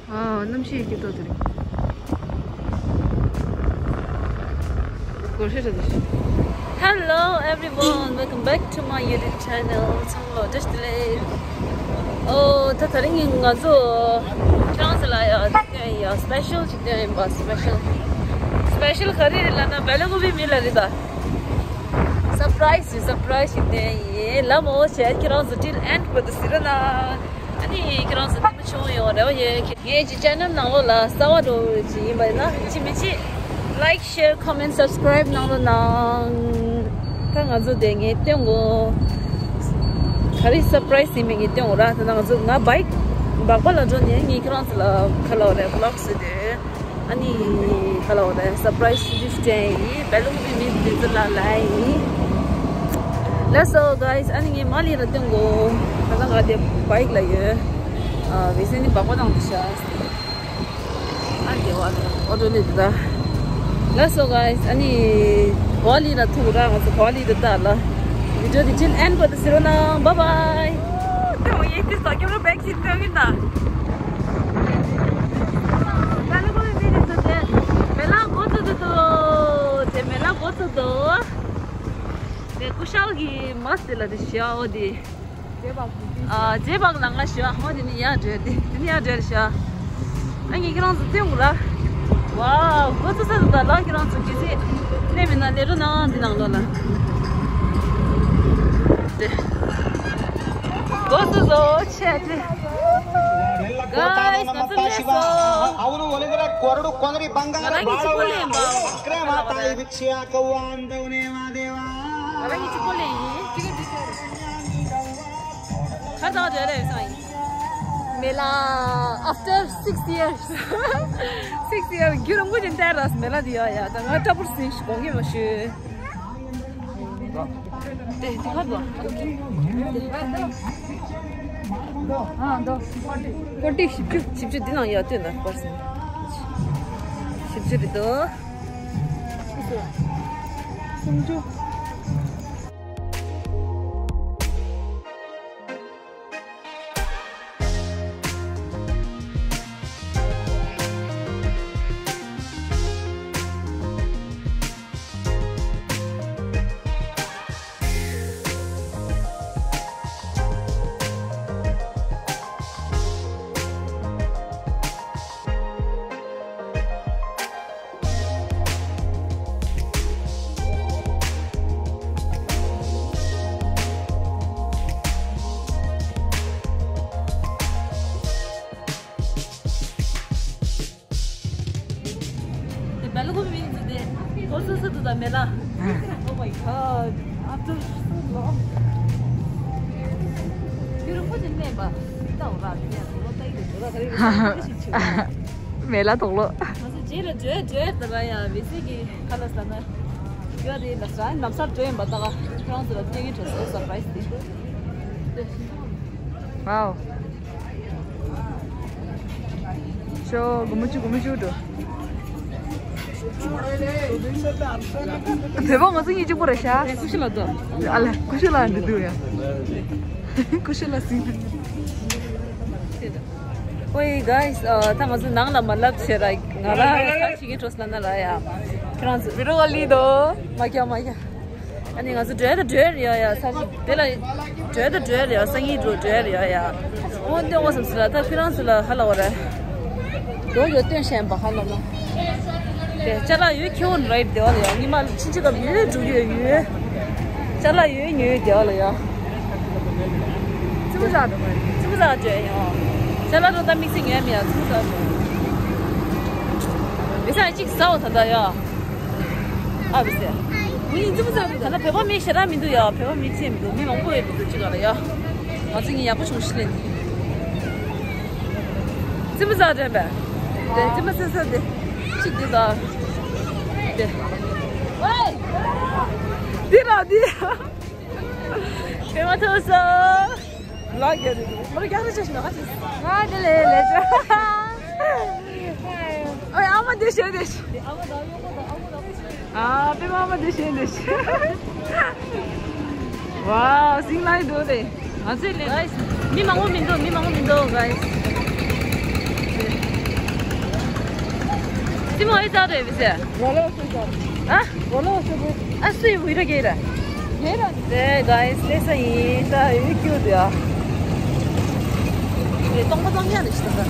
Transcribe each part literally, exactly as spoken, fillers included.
ཨ། གནམ་གཤིས་སྐྱིད་ཏོག་ཏོ་རེད། སྒོར་ཤེས་རེད། Hello everyone, welcome back to my YouTube channel. ཚང་མ་ལ་བཀྲ་ཤིས་བདེ་ལེགས། ཨོ། ད་དེ་རིང་ང་ཚོ་ཁྱེད་རང་ཚོ་ལ་ཡ་སྟོན་ཡ་སི་པེ་ཤལ་ཅིག་སྟོན་ཡིན་པ། སི་པེ་ཤལ། སི་པེ་ཤལ་ག་རེ་རེད་ལབ་ན། སྦེལ་ཀོབ་པི་མི་ལ་རེད་ད། སར་པ་རའི་སི་ཅིག་སར་པ་རའི་སི་ཅིག་སྟོན་ཡིན། ལ་མོ་བྱས་ཁྱེད་རང་ཚོ་ཏིལ་ཨེན་ཌི་བར་དུ་གཟིགས་རོགས་གནང་། ཨ་ནི་ཁྱེད་རང་ཚོ་ནི་མ་བྱུང་ཡོང་རེ་བ་ཡོད། ངའི་ཅི་ཅེ་ནལ་ནང་ལོགས་ལ་གསར་པ་འགྲོ་ཅིག་ཡིན་པ་ཡིན་ན་ཅི་མི་ཅི་ལའིཀ་ཤེར་ཁོ་མེན་ཊི་སབ་སི་ཀ་རའིབ་གནང་རོགས་གནང་། ད་ང་ཚོ་དེ་ངས་སྟོན་གོ། ག་རེ་སར་པ་རའི་སི་ཡིན་མིན་ངས་སྟོན་གོ་ར། ད་ང་ཚོ་ང་བྷའིཀ་སྦག་སྦག་ལ་འགྲོ་ནས་ངས་ཁྱེད་རང་ཚོ་ལ་ག་ལབ་རེད། བི་ལོག་བཟོས་ཏེ། ཨ་ནི་ག་ལབ་རེད། སར་པ་རའི་སི་ཅིག་སྟོན་ཡིན། སྦེལ་ཀོབ་པི་མི་དེ་ཚོ་ལ་ལབ་ཡིན། Let's go guys. ཨ་ནི་ངས་མ་ལི་ལ་སྟོན་གོ། ད་ལྟ་ང་དེ་བྷའིཀ་ལ་ཡོད། ཨ། བེ་སེ་ནི་སྦག་སྦག་བཏང་དུ་ཤག་ཨ་དེ་བ་ཨོ་ཊོ་ལེ་དེ་ད། Let's go guys. ཨ་ནི་ག་བ་ལི་ལ་ཐུག་ར། ང་ཚོ་ག་བ་ལི་དེ་ད་ལ། བི་ཌི་ཡོ་དེ་ཅིན་ཨེན་ཌི་བར་དུ་གཟིགས་རོགས་གནང་། བཱའི་བཱའི། ཏོ་ཡེ་ཏི་ས་ཀེམ་ར་བྷེག་ཅིག་ཏོ་གི་ན། ག་ལ་གོ་མི་མི་དེ་ཚོ་དེ་མེ་ལ་འགོ་ཚུགས་འདུག་དོ། དེ་མེ་ལ་འགོ་ཚུགས་འདུག་དེ་སྐུ་ཤལ་གྱི་མ་སྟེ་ལ་དེ་ཤ་འོ་དེ། ཨ། རྗེས་དཔག་ལ་ང་ཤ་འོ་དེ་ནི་ཡར་འགྲོ་དེ། དེ་ནི་ཡར་འགྲོ་ཤ། ཨ་ངས་ཁྱེད་རང་ཚོ་སྟོན་གོ་ར། ཝའོ། འགོ་ཚུགས་ས་འདུག་ད་ལ། ཁྱེད་རང་ཚོ་གལ་སྲིད་སླེབས་མེད་ན་སླེབས་རོགས་གནང་། འདི་ནང་ལོགས་ལ། དེ། འགོ་ཚུགས་སོ་ཆེ་ཆེ། གྷའི་སི་ང་ཚོ་སླེབས་སོང་། ང་རང་གི་གཅིག་པོ་ལེན་པ། ང་རང་གི་གཅིག་པོ་ལེན་པ། ང་རང་གི་གཅིག་པོ་ལེན་ཡིན། ག་ཚོད་རེད་སང་ཡིན། མེ་ལ་after six years. Six years རྒྱུན་རིང་པོ་ཅིག་བལྟས་ར། མེ་ལ་དེ་ཡོད་ཡ། ད་ང་ལྟ་བུར་སྲིད་ཞིག་དགོངས་ཀྱི་མ་ཞུ། དེ་དེ་ག་དུ། ཨ་འདོ། ཀོ་ཏི་བཞི་བཅུ། བཞི་བཅུ་འདི་ནང་ཡོད་དུས་ན་པར་སི་བཞི་བཅུ་རེད་དོ། སུམ་ཅུ། དེ་སྦེལ་ཀོབ་པི་མི་ཚོ་དེ་འགོ་ཚུགས་ས་འདུག་ད་མེ་ལ། Oh my God, after so long. ཡུ་རོབ་པོ་དེ་མེད་པ། ད་འོ་ར་དེ་ཡང་འོ་ད་ཡི་དེ་འོ་ར་ད་ཡི་དེ་ཞིག་ཆེ། མེ་ལ་དོག་ལོ། ང་ཚོ་རྗེས་ལ་བྲོས་བྲོས་ད་ལ་ཡ་བི་སི་གི་ཁ་ལ་ས་ན། ཡོད་རེད་ལ་ས་ནམ་སར་བྲོས་ཡིན་པ། ད་ག་ཁྱེད་རང་ཚོ་ལ་སྐྱེ་གི་བྲོས་སོ་སར་པ་རའི་སི་དེ། Wow. ཤོ་གོ་མ་ཅུ་གོ་མ་ཅུ་འགྲོ། བོད་པ་ང་ཚོ་གཉིས་གཅིག་པོ་རེད་ཤག་ཀུ་ཤུ་ལ་འདུག་ཨ་ལ་ཀུ་ཤུ་ལ་འདི་འདུག་ཡ། ཀུ་ཤུ་ལ་ཟིན། ཨོའི་གྷའི་སི། ཨ། ད་ང་ཚོ་ནང་ལ་མ་ལབ་བྱས་ར། ང་ར་ཁ་ཞིག་གི་འགྲོ་ས་ན་ར་ཡ། ཁྱེད་རང་ཚོ་བི་ཌི་ཡོ་ལི་དོ། མ་རྒྱག་མ་རྒྱག་ཨ་ནི་ང་ཚོ་བྲོས་དང་བྲོས་རེད་ཡ། ས་ཞིག་དེ་ལ་བྲོས་དང་བྲོས་རེད་ཡ། སང་ཉིན་འགྲོ་བྲོས་རེད་ཡ། ཡ། འོ་འདི་འོ་བསམ་སི་ལ་ད་ཁྱེད་རང་ཚོ་ལ་ཧ་ལ་བ་ར། འགྲོ་ཡོད་སྟོན་ཤེས་པ་ཧ་ལ་ལ། དེ་ཅ་ལག་ཡོད་ཁྱེད་འོ་རའིད་དེ་བ་ལ་ཡ། ཉི་མ་ཕྱིན་ཆད་སྐབས་ཡོད་འགྲོ་ཡོད་ཡོད། ཅ་ལག་ཡོད་ཉོས་ཡོད་དེ་བ་ལ་ཡ། ཙི་མོ་ཟ་འགྲོ་གི་རེད། ཙི་མོ་ཟ་འགྲོ་ཡ། ཅ་ལག་འགྲོ་ད་དམིགས་བསལ་ཉོས་མེད་ཡ། ཙི་མོ་ཟ་འགྲོ། མི་ས་གཅིག་ཟ་འོ་ད་ད་ཡ། ཨ་བི་སེ། ངའི་ཙི་མོ་ཟ་འགྲོ། ད་ལ་བོད་པ་མི་ཞེ་དྲག་མི་འདུག་ཡ། བོད་པ་མི་ཅི་མི་འདུག་མི་མང་པོ་ཡོད་འདུག་ཅི་ག་ལ་ཡ། ང་ཚོ་ངའི་ཡག་པོ་བྱུང་ཤི་ལེན། ཙི་མོ་ཟ་འགྲོ་པས། དེ་ཙི་མོ་ཟ་ཟ་དེ། གཅིག་དེ་ད། དེ། འདི་ར་འདི། དེ་མ་ཐོབ་སོང་། ལ་རྒྱ་རེད། མོར་རྒྱ་རེད་ཅེས་ན་ཧ་ཅིས། ང་དེ་ལས་ལས་ཅོ། ཨོ་ཨ་མ་དེ་ཤེས་དེ་ཤེས། ཨ་པེ་མ་མ་དེ་ཤེས་དེ་ཤེས། ཝའོ་སིང་ལའི་འདུག་དེ། ང་ཚོས་ལས་གྷའི་སི། མི་མང་པོ་མི་འདུག་མི་མང་པོ་མི་འདུག་གྷའི་སི། སི་མོ་ཨེ་ཙག་རེད་བི་སེ། རོ་ལོ་སུ་ཙག་ཨ། རོ་ལོ་སུ་ཙག་ཨ་སུའི་བུ་ར་གེ་ར། གེ་ར། དེ་གའི་སི་ལེ་ས་ཡིན་ད་ཡུ་ཁྱུ་དེ་ཨ། རེ་སྟོང་པ་སྟོང་ཉག་རེ་ཞིག་ད།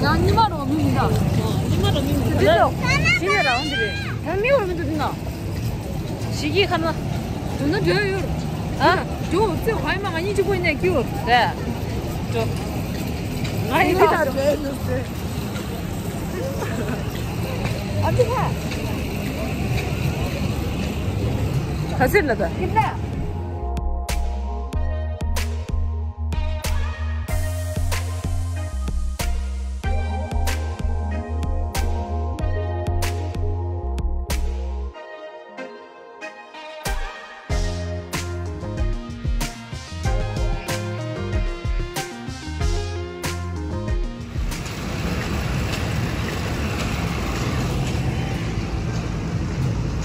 ཡང་ཉི་མ་རོ་མི་མི་འདྲ། ཉི་མ་རོ་མི་མི་འདྲ། ཅི་ནས་རང་འདི་རེད། ད་མི་འོར་མི་འདུག་འདི་ན། ཞིག་གིས་ཁ་ན། དུ་ན་འགྲོ་ཡོད། ཨ། འགྲོ་ཚེ་ཧའི་མ་ང་གཉིས་གཅིག་པོ་ཡིན་ནས་ཀྱི་ཡོད། རེད། འགྲོ། ང་ཡིན་ད་འགྲོ་ཡོད་ཟེར། ཨ་ཙི་ཧ། ག་ཚོད་ལ་ད། ཡིན་ན།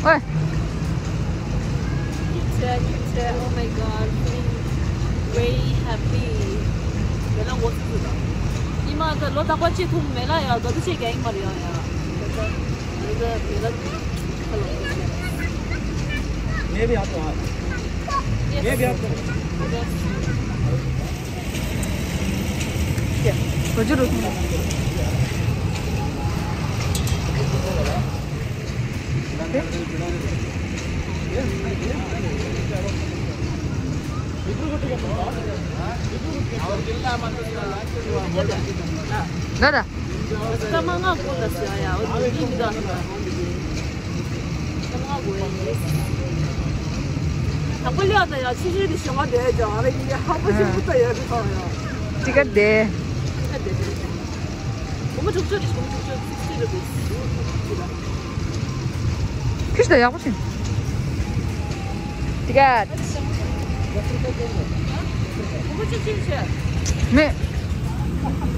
ཨོའི། Cute, cute, cute. Oh my God, feeling very happy. མེ་ལ་འོ་ཙི་ཙི་ད། ཉི་མ་ད་ལོ་རྟག་པར་ཅི་ཐུབ་མེ་ལ་ཡ་ག་དུ་ཅི་ག་ཡིན་མ་རེད་ཡ་ཡ། མེ་ལ་མེ་ལ་ཁ་ལོ། ངས་བི་ཨ་ཏོ་ཨ། ངས་བི་ཨ་ཏོ། ད་ད། དང་པོ་ལ་ད་ཡ་ཕྱི་རྒྱལ་དེ་ཞོ་མ་དེ་ཡ་ཅང་ཨ་རེ་ཡིན་ཧ་པོ་ཞིག་པུ་ད་ཡ་རེ་ཐང་ཡ། ཅི་ག་དེ། ཅི་ག་དེ་དེ། གོང་མ་དྲུག་ཅུ་རེད། གོང་མ་དྲུག་ཅུ་སིག་སི་རེད། ཁྱི་ཞིག་ད་ཡག་པོ་ཞིག་ཅི་ག་མེད།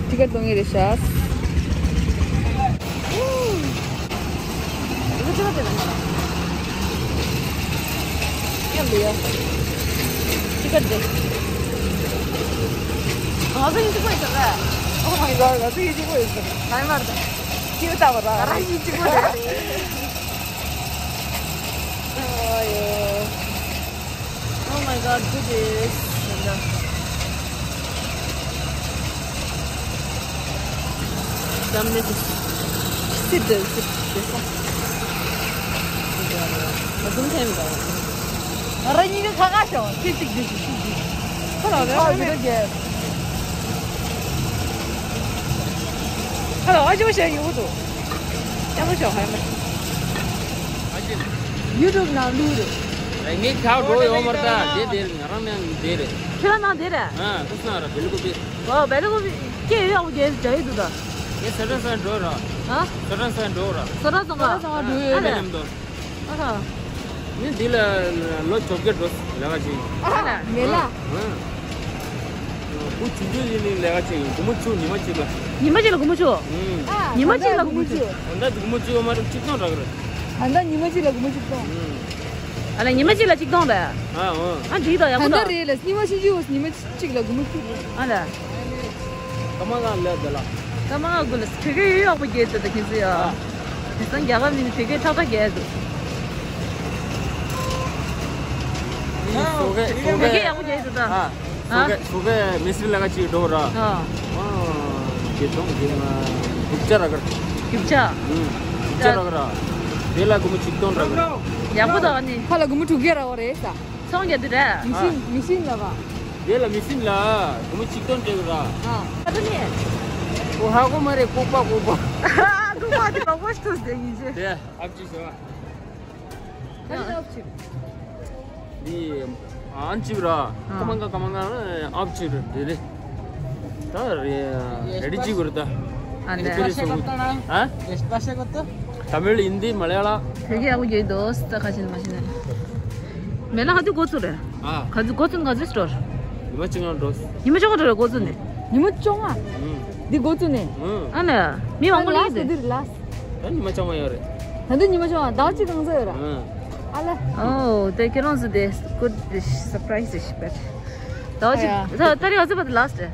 ཅི་ག་ལོང་ཡི་རེད་ཤག Oh my God, ང་ཚོ་ཡིན་གཅིག་པོ་ཡིན་ཟེར། ང་ཡིན་མ་རེད། ཁྱི་ལྟ་བ་ར། ང་རང་ཡིན་གཅིག་པོ་རེད། Oh my God, do this. Sit there, sit there. ང་གཉིས་ཀ་ཁ་ཁ་ཤོག་ཁྱི་གཅིག་འདི་གཅིག་ཁྱི་གཅིག་ཁ་ལ་རེ་ཁ་རེ་རྒྱལ། ཁ་ལ་ཨ་ཅོ་བྱས་ཡོང་གི་འདུག་ཡག་པོ་ཤོག་ཧ་ཡ་མ། YouTube ནང་བླུགས་རེད། ངས་ཁ་འགྲོ་ཡོང་མར་ད་དེ་དེ་ང་རང་ནང་དེ་རེད། ཁྱེད་རང་ནང་དེ་རེད། ཨ་ཁུ་སང་ར་བེ་ལུ་ཀུ་པི། ཨོ་བེ་ལུ་ཀུ་པི། ཁྱེད་ཡོད་ཡག་པོ་རྒྱལ་རྒྱ་ཡི་འདུག་ད། ངས་ས་ཁྲ་སང་འགྲོ་ར། ཨ། ས་ཁྲ་སང་འགྲོ་ར། ས་ཁྲ་སང་ག་ས་ཁྲ་སང་འགྲོ་ཡོད་རེད། ཨ་ལ། ངས་འདི་ལ་ལོ་བཅོ་བརྒྱད་འགྲོ་ལས་ཀ་བྱེད་ཡིན། ཨ་ལ་མེ་ལ། ཨ། ཁུ་ཆུང་ཆུང་ཡིན་ནི་ལས་ཀ་བྱེད་ཡིན། སྒོར་མོ་བཅུ་ཉི་མ་གཅིག་ལ། ཉི་མ་གཅིག་ལ་སྒོར་མོ་བཅུ། ཨ། ཉི་མ་གཅིག་ལ་སྒོར་མོ་བཅུ། ད་ལྟ་སྒོར་མོ་བཅུ་ཡོད་མ་རེད། གཅིག་སྟོང་རག་གི་རེད། ད་ལྟ་ཉི་མ་གཅིག་ལ་སྒོར་མོ་གཅིག་སྟོང་། ཨ་ལ་ཉི་མ་གཅིག་ལ་གཅིག་སྟོང་རེད། ཨ་འོ། ཨ་འགྲིག་ད་ཡག་པོ་ད། ད་རེད་ལ་ཉི་མ་གཅིག་གཅིག་ཉི་མ་གཅིག་ལ་སྒོར་མོ་གཅིག་རེད། ཨ་ལ། ཀ་མ་ག་ལ་དེ་ལ། ཀ་མ་ག་གུ་ལ་བོད་སྐད་ཡོད་ཡག་པོ་རྒྱལ་ཏེ་ད་ཁྱེད་ཚོ་ཡ། ཨ། དེང་སང་རྒྱ་གར་མི་ནི་བོད་སྐད་ཏག་ཏག་རྒྱལ་འདུག་ཨ། བོད་སྐད་ཡག་པོ་རྒྱལ་འདུག་ད། ཨ། ཨ། བོད་སྐད་བོད་སྐད་མི་སྲིད་ལས་ཀ་ཅིག་འགྲོ་ར། ཨ། ཨ། དགེ་སྦྱོང་དགེ་མ་རྒྱུ་ཆ་རག་ག་ར། རྒྱུ་ཆ། ཨུ། རྒྱུ་ཆ་རག་ག་ར། དེ་ལ་སྒོར་མོ་གཅིག་སྟོང་རག་ག་ར། ཡག་པོ་ད་ཨ་ནི། ཁ་ལ་སྒོར་མོ་དྲུག་བརྒྱ་རག་པ་རེད་ས། ཚོང་རྒྱག་དུས་རེད། མི་ཤིན་མི་ཤིན་ལ་བ། དེ་ལ་མི་ཤིན་ལ་སྒོར་མོ་གཅིག་སྟོང་སྤྲད་གི་ར། ཨ། ཨ་ད་ནི། ཨོ་ཧ་གོ་མ་རེད་ལྐུགས་པ་ལྐུགས་པ། ལྐུགས་པ་དེ་ལོག་པ་ཞིག་ཐུག་ཟེར་ཡིན་ཅེ། དེ་ཨབ་ཅི་ཟེར་བ། ད་ནི་ཨབ་ཅི། འདི་ཨན་ཅིབ་ར། ཀ་མང་ཀ་ཀ་མང་ཀ་ཨབ་ཅིབ་རེད་དེ་རེད། ད་རེ་རེ་ཅིག་གོ་རེད་ད། ཨ་ནི། ཨ། ཏ་མིལ་ཧིན་དི་མ་ལ་ཡ་ལ། བོད་སྐད་ཡག་པོ་རྒྱག་འདུག་ད་ཁ་ཆེན་མ་ཆེན་ནས། མེ་ལ་ག་དུས་འགོ་ཚུགས་རེད། ཨ། ག་དུས་འགོ་ཚུགས་ག་དུས་སྟོར། ཉི་མ་བཅོ་ལྔ་འགྲོ། ཉི་མ་བཅོ་ལྔ་འགྲོ་རེད་འགོ་ཚུགས་ནས། ཉི་མ་བཅོ་ལྔ། ཨུ། འདི་འགོ་ཚུགས་ནས། ཨུ། ཨ་ལ། མི་མང་པོ་ལ་ལ་ཡིན་ཟེར་ཏེ། འདིར་ལ། ད་ཉི་མ་བཅོ་ལྔ་ཡོད་རེད། ད་ལྟ་ཉི་མ་བཅོ་ལྔ་ཟླ་གཅིག་གང་ཚོད་ཡོད་རེད། ཨུ། ཨ་ལ། ཨོ་དེ་ཁྱེད་རང་ཚོ་དེ་good surprise ཞིག་པར། ཟླ་གཅིག་ཨ་ཡ། ད་ད་རེས་ག་ཚོད་པར་last།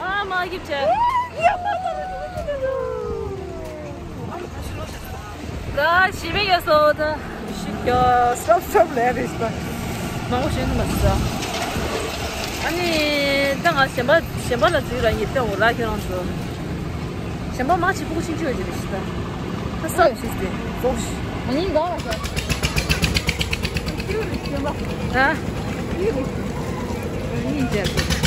ཨ་མ་གི་བྱས། ག་ཞི་མི་ག་སོ་ད། ཞི་ག་སྲབ་སྲབ་ལས་རེད་ད། མང་པོ་ཞིག་མ་ཟ། ཨ་ནི་ད་ང་གཞན་པ་གཞན་པ་ལ་འཛུལ་ར་ཡིན་ཏེ་འོ་ལ་ཁྱེད་རང་ཚོ། གཞན་པ་མ་ཆེ་ཕྲུ་གུ་ཆུང་ཆུང་ཡོད་ཀྱི་རེད་ཤི་ད། ད་ས་ཡོད་ཤི་སྟེ་ཙོག་ཤི། ཨ་ནི་འགའ་ལ་ས། ཨ། ཨ་ནི་འདྲ་ཟེར།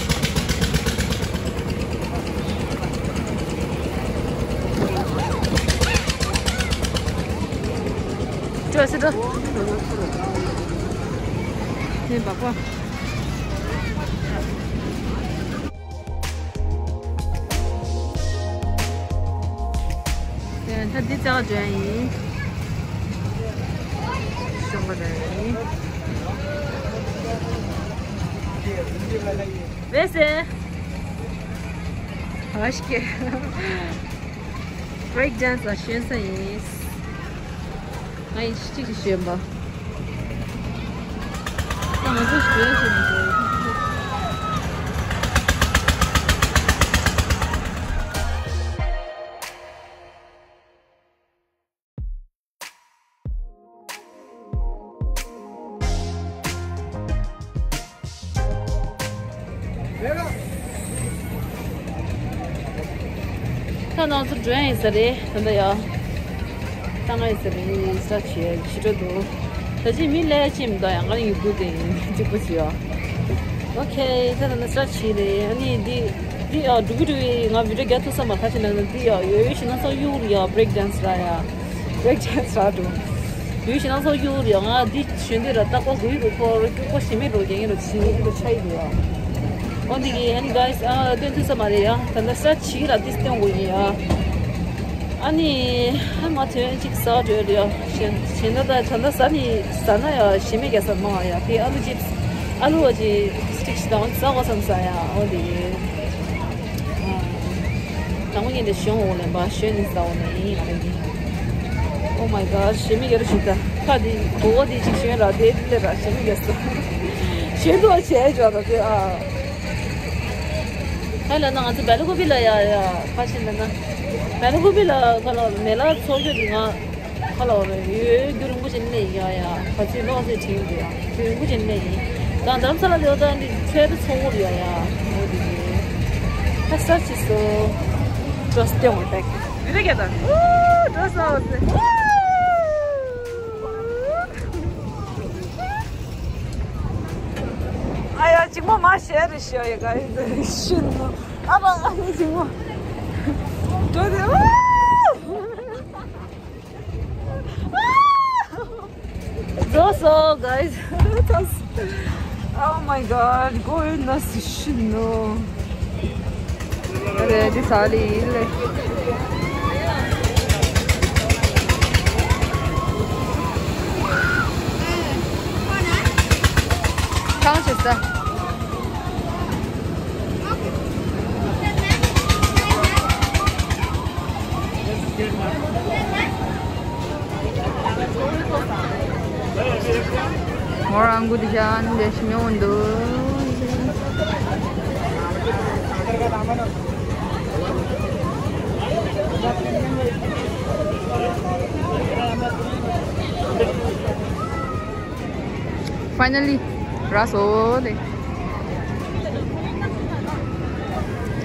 ཅོ་སི་ཏོ། ནི་བ་པ། ད་འདི་རྩ་བ་འདྲ་ཡིན། ཤོང་པ་འདྲ་ཡིན། བས་སེ། ཨ་ཤི་ཀེ། break dance ལ་ཞོན་ས་ཡིན། ང་ཡི་གཅིག་གཅིག་ཞོན་པ། ད་ང་ཚོ་ཞོན་ཞོན་མི་འདུག་ད་ང་ཚོ་འགྲོ་ཡ་ཡིན་ས་རེད། ད་ལྟ་ཡ། ད་ང་ཡིན་ས་རེད། ས་ཆེ་ཕྱི་དྲོ་འདུག་ད་ཅི་མི་ལས་ཅི་མི་འདུག་ཡ། ང་ཡི་གུ་དེ་ཡིན་གཅིག་པུ་ཅི་ཡ། ཨོ་ཁེ། ད་ད་ནི་ས་ཆེ་རེད། ཨ་ནི་འདི་འདི་ཡ་འགྲུབ་གི་འགྲུབ་གི། ང་བི་ཌིའོ་རྒྱག་ཐུབ་ས་མ་ཁ་ཆེ་ན་འདི་ཡ་ཡོད་ཡོད་ཞིག་ན་སོ་གཡུག་ཡ། break dance ར་ཡ། break dance ར་འགྲོ། ཡུལ་ཞིག་ན་སོ་གཡུག་རེད། ང་འདི་ཞོན་དུས་ར་ཏག་པ་གུ་ཡུག་རུ་ཁོ་རུ་སྐྱུག་པོ་ཞི་མེད་རུ་རྒྱག་གིན་རུ་ཆི་རུ་ཆ་ཡི་རུ་ཡ། འོ་འདི་གི་ཨ་ནི་གའི་ཨ་སྟོན་ཐུབ་ས་མ་རེད་ཡ། ད་ལྟ་ས་ཆི་ར་ཏིས་སྟོན་དགོས་ཡིན་ཡ། ཨ་ནི་ཨ་མ་ཐོན་གཅིག་ཟ་འགྲོ་རེད་ཡ། ཞེན་ཞེན་ད་ད་ད་ལྟ་ཟ་ནི་ཟ་ན་ཡ་ཞི་མེད་རྒྱག་ས་མ་ཡ། དེ་ཨ་ལུ་ཅིབ་སི་ཨ་ལུ་བ་ཅི་སི་ཊིག་ཞིག་དང་ཟ་དགོས་བསམ་ས་ཡ། འོ་འདི་གི། དང་པོ་ཉིད་ལས་ཞོན་འོག་ལེན་པ་ཞོན་ནི་ཟ་འོག་ནས་ཡིན་ང་རེ་ཡིན། Oh my god ཞེ་མི་རྒྱ་རུ་ཞིག་ད། ཁ་འདི་མགོ་བོ་འདི་ཅིག་ཞོན་ར་དེ་ལས་ར་ཞེ་མི་རྒྱ་སོ། ཞོན་དུ་བ་བྱས་ཇོ་ད་དེ་ཨ། ཨ་ལ་ན་ང་ཚོ་སྦེལ་ཀོབ་ལ་ཡ་ཡ་ཁ་ཤས་ལ་ན་སྦེལ་ཀོབ་ལ་ཁ་ལ་མེ་ལ་ཚོགས་ཆོས་དེ་ང་ཁ་ལ་བ་རེ་ཡོད་རྒྱུ་རིན་པོ་ཆེ་ནས་ཡ་ཡ་ག་ཚོད་ལོག་ཚོད་དྲན་འདུག་ཡ་རྒྱུ་རིན་པོ་ཆེ་ནས་ཡིན། ད་རྡ་རམ་ས་ལ་ལ་ཡོད་ད་འདི་ཆོས་པའི་ཚོགས་འཁོར་ཡ་ཡ་འོ་དེ་ཡིན། ད་ས་ཆི་སོ་ཀྲོས་ཏེ་འོང་པེག་ཡོད་ད་ཀྱ་ད་ཀྲོས་ཏེ་འོང་ཟེར། ཨ་ཡ་གཅིག་མ་མ་ཤེར་རེ་ཤེར་ཡ་ག་ཡི་ཟེར་ཤིན་ནོ། ཨ་མ་ཨ་ནི་གཅིག་མ་འགྲོ་དེ། So so guys. Oh my god, going nuts, ཤིན་ནོ། རེད་དེ་ས་ལི་ལེ། ཐང་ཆད་ས། མོ་རང་གུ་དི་ཤ་ནི་ལེ་ཤི་ཉོ་འདུག། Finally ར་སོ་དེ།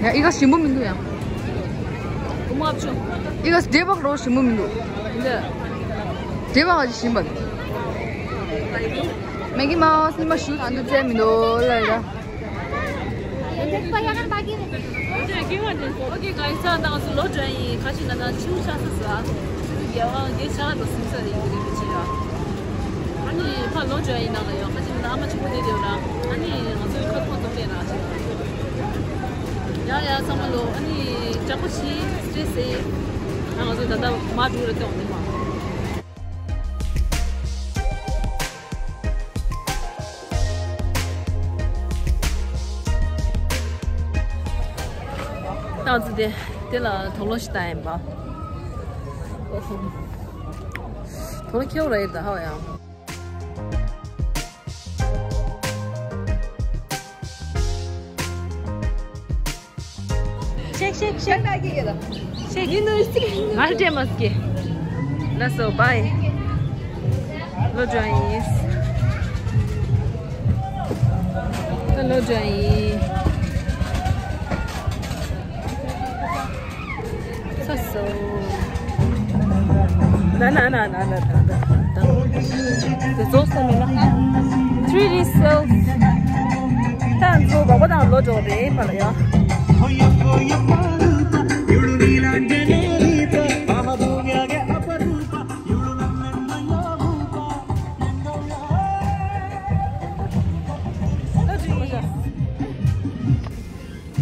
ཡ་ཨི་ག་ཞིམ་པོ་མི་འདུག་ཡ། ཀུ་མ་བཅུ། ཨི་ག་སྡེ་བག་རོ་ཞིམ་པོ་མི་འདུག། འདི། སྡེ་བག་ག་ཞིམ་པ། མེ་གི་མའོ་སི་ནི་མ་ཞུ་ཨ་འདུ་ཙེ་མི་འདུག་ལ་ཡ། Okay guys, ད་ང་ཚོ་ལོ་དྲན་ཡིན། ཁ་ཅིག་ན་ན་ཆིའུ་ཆ་ས་ས་ཆུ་རྒྱལ་བ་རྒྱལ་ཆ་དང་སིམ་ས་རེད་ཡོད་རེད་མི་ཆེ་ཡ། ཨ་ནི་ཕ་ལོ་དྲན་ཡིན་ནང་ལ་ཡོད། ཁ་ཅིག་ན་ཨ་མ་ཆུ་མོ་དེ་དེ་ཡོད་ར། ཨ་ནི་ང་ཚོའི་ཁ་ཁོ་ཚོ་དེ་ར་ཆེ་ཡ་ཡ་ཚང་མ་ལོ། ཨ་ནི་ཅག་པོ་ཆི་སི་ཊེ་སེ་ཕ། ང་ཚོ་ད་ལྟ་མ་འགྲོ་ར་ཏེ་འོང་དེ་མ། ཏང་ཙི་དེ་དེ་ལ་དོགས་ལོ་ཞིག་བཏང་ཡིན་པ། དོགས་ལོ་ཁེའུ་ར་ཡིན་ད་ཧ་ཡང་། Shake, shake, shake. Shake. ང་སྤྲད་མ་སྐྱེ། ལགས་སོ། Bye. ལོ་ཇོ་ཡིས། ད་ལོ་ཇོ་ཡིས། ཚ་སོ། ན་ན་ན་ན་ན་ན་ན། དེ་ཚོ་སོ་མེད་ན། Treat yourself. ད་ཚོ་བག་པ་དང་ལོ་ཇོ་རེད་པ་ལ་ཡ།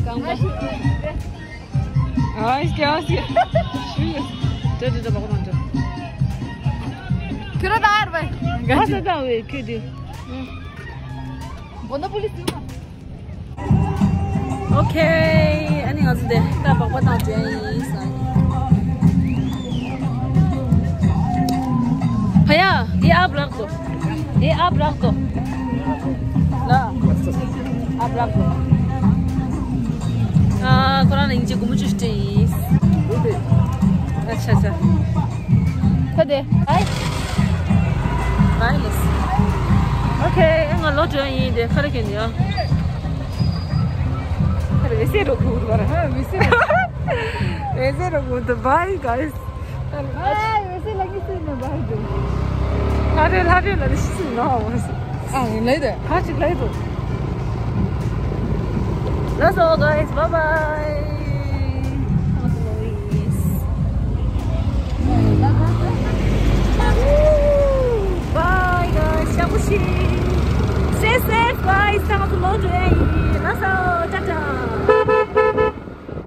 གང་པ། ཨ་སྐྱ་སྐྱ། ཞུ་ཡོད། དྲ་དྲ་དྲ་བག་མ་འདྲ། ཁྱོད་ར་ད་ཨར་བས། ག་ས་ད་བས་ཁྱོད་དེ། བོ་ན་པུ་ལི་སི་མ། Okay. ཨ་ནི་ང་ཚོ་དེ་ད་བག་པ་དང་འདྲ་ཡིན་ས། भैया, ये आप रख दो। ये आप रख दो। ला, आप रख दो। ཨ། ཁོ་རང་ལ་ཡིན་གཅིག་སྒོར་མོ་བཅུ་སྤྲད་ཡིན། ཨ་ཆ་ཆ། ད་དེ། Bye. Bye, miss. Okay. ཨ་ང་ལོ་དྲན་ཡིན་དེ་ཁ་རེ་ཁྱེར་ཡོད། ཁ་རེ་སེ་རོ་གུ་ར། ཨ་མི་སེ་རོ། མི་སེ་རོ་གུ་དུ། Bye, guys. ཨ་ཡོད་སེ་ལ་གི་སེ་ནི་བར་དུ། ལྷ་རེ་ལྷ་རེ་ལ་ནི་ཤི་སུ་ནོ། ཨ་ལེ་དེ་ཁ་ཅིག་ལེ་དུ། That's all, guys. Bye bye. Bye, guys. ཤ་པོ་ཤི། Stay safe, guys. ད་ང་ཚོ་ལོག་འགྲོ་ཡ།